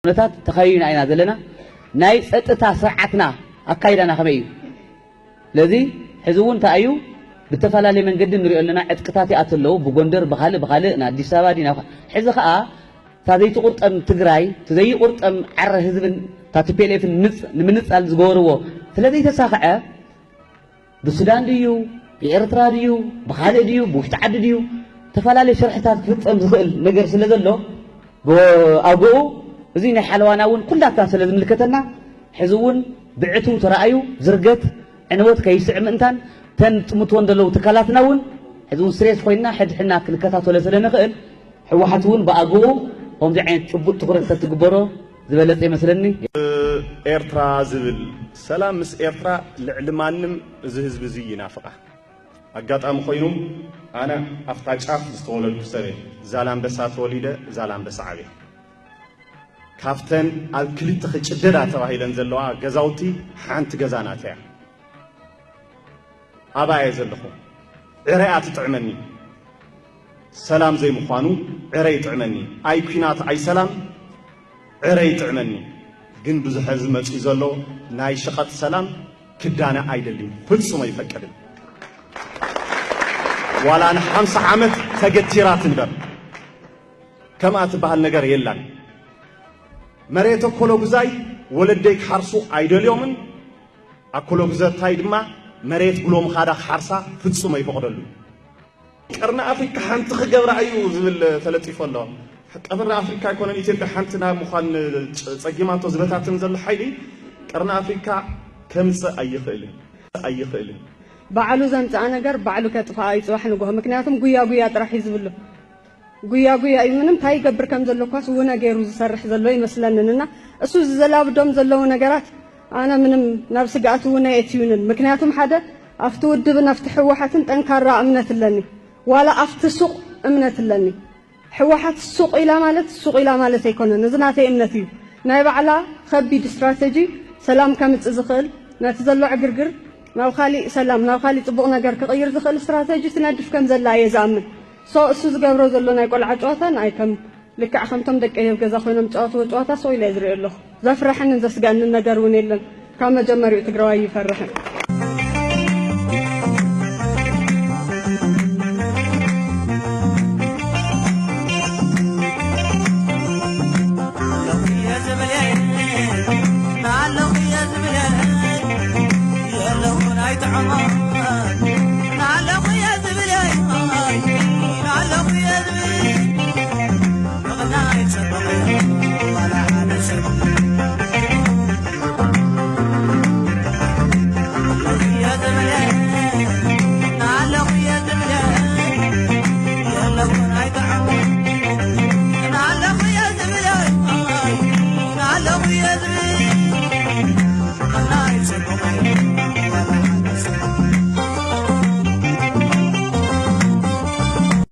ኩነታት ተኸይና ኢና ዘለና። ናይ ጸጥታ ስርዓትና ኣካይዳና ከመይ እዩ? ስለዚ ሕዚ እውን እንታይ እዩ? ብተፈላለየ መንገዲ ንሪኦ ኣለና። ዕጥቅታት ይኣቱ ኣለዉ፣ ብጎንደር ብኻልእ ብኻልእ ንኣዲስ ኣበባ ድዩ ናብ፣ ሕዚ ኸኣ እታ ዘይትቑርጠም ትግራይ፣ እቲ ዘይቑርጠም ዓረ ህዝብን እታ ቲ ፒ ኤል ኤፍን ንምንጻል ዝገበርዎ ስለ ዘይተሳኽዐ፣ ብሱዳን ድዩ፣ ብኤርትራ ድዩ፣ ብኻልእ ድዩ፣ ብውሽጢ ዓዲ ድዩ፣ ዝተፈላለየ ሽርሕታት ክፍጸም ዝኽእል ነገር ስለ ዘሎ፣ ብኣግኡ እዚ ናይ ሓለዋና እውን ኩላትና ስለ ዝምልከተና፣ ሕዚ እውን ብዕቱብ ተራእዩ ዝርገት ዕንወት ከይስዕ ምእንታን፣ ተን ጥምትወን ዘለዉ ትካላትና እውን ሕዚ እውን ስሬስ ኮይንና ሕድሕድና ክንከታተሎ ስለ ንኽእል፣ ህወሓት እውን ብኣግኡ ከምዚ ዓይነት ጭቡጥ ትኹረት ተትግበሮ ዝበለጸ ይመስለኒ። ኤርትራ ዝብል ሰላም ምስ ኤርትራ ልዕሊ ማንም እዚ ህዝቢ እዚ ይናፍቓ። ኣጋጣሚ ኮይኑ ኣነ ኣብታ ጫፍ ዝተወለድኩ ሰብ እየ። ዛላምበሳ ተወሊደ፣ ዛላምበሳ ዓብየ። ካብተን ኣብ ክልተ ክጭደዳ ተባሂለን ዘለዋ ገዛውቲ ሓንቲ ገዛ ናተያ። ኣብኣ እየ ዘለኹ። ዕረ እያ ትጥዕመኒ። ሰላም ዘይምዃኑ ዕረ ይጥዕመኒ። ኣይ ኲናት ኣይ ሰላም ዕረ ይጥዕመኒ። ግን ብዙሕ ህዝቢ መፂኡ ዘሎ ናይ ሸቐጥ ሰላም ክዳነ ኣይደልን፣ ፍጹም ኣይፈቅድን። ዋላ ንሓምሳ ዓመት ተገቲራ ትንበር፣ ከምኣ ትበሃል ነገር የላን። መሬት ኣኮሎጉዛይ ወለደይ ክሓርሱ ኣይደልዮምን። ኣኮሎጉዘታይ ድማ መሬት ብሎምኻዳ ክሓርሳ ፍጹም ኣይፈቕደሉን። ቀርኒ ኣፍሪካ ሓንቲ ክገብራ እዩ ዝብል ተለጢፉ ኣሎ። ቀርኒ ኣፍሪካ ኣይኮነን ኢትዮጵያ ሓንቲ ናይ ምዃን ጸ-፣ ጸጊማቶ ዝበታትን ዘሎ ሓይሊ ቀርኒ ኣፍሪካ ከምጽእ ኣይኽእልን፣ ኣይኽእልን። ባዕሉ ዘምጽኣ ነገር ባዕሉ ከጥፍኣ እዩ ጽባሕ ንግሆ። ምክንያቱም ጉያ ጉያ ጥራሕ እዩ ዝብሉ። ጉያ ጉያ እዩ። ምንም እንታይ ይገብር ከም ዘሎ እኳስ ውነ ገይሩ ዝሰርሕ ዘሎ ይመስለንን እና እሱ ዝዘላብዶም ዘለዉ ነገራት ኣነ ምንም ናብ ስግኣት እውን ኣየእትዩንን። ምክንያቱም ሓደ ኣብቲ ውድብን ኣብቲ ህወሓትን ጠንካራ እምነት ኣለኒ። ዋላ ኣብቲ ሱቕ እምነት ኣለኒ። ህወሓት ሱቕ ኢላ ማለት ሱቕ ኢላ ማለት ኣይኮነን። እዚ ናተይ እምነት እዩ። ናይ ባዕላ ከቢድ ስትራተጂ ሰላም ከምጽእ ዝኽእል፣ ነቲ ዘሎ ዕግርግር ናብ ካሊእ ሰላም፣ ናብ ካሊእ ጽቡቕ ነገር ክቕይር ዝኽእል ስትራተጂ ትነድፍ ከም ዘላ እየ ዝኣምን። ሶ እሱ ዝገብሮ ዘሎ ናይ ቆልዓ ጨዋታ ንኣይ ከም ልክዕ ከምቶም ደቀይ ኣብ ገዛ ኮይኖም ዝጻወትዎ ጨዋታ ስቕ ኢለ እየ ዝሪኦ ኣለኹ። ዘፍርሐንን ዘስግኣንን ነገር እውን የለን። ካብ መጀመሪኡ ትግራዋይ ይፈርሕን።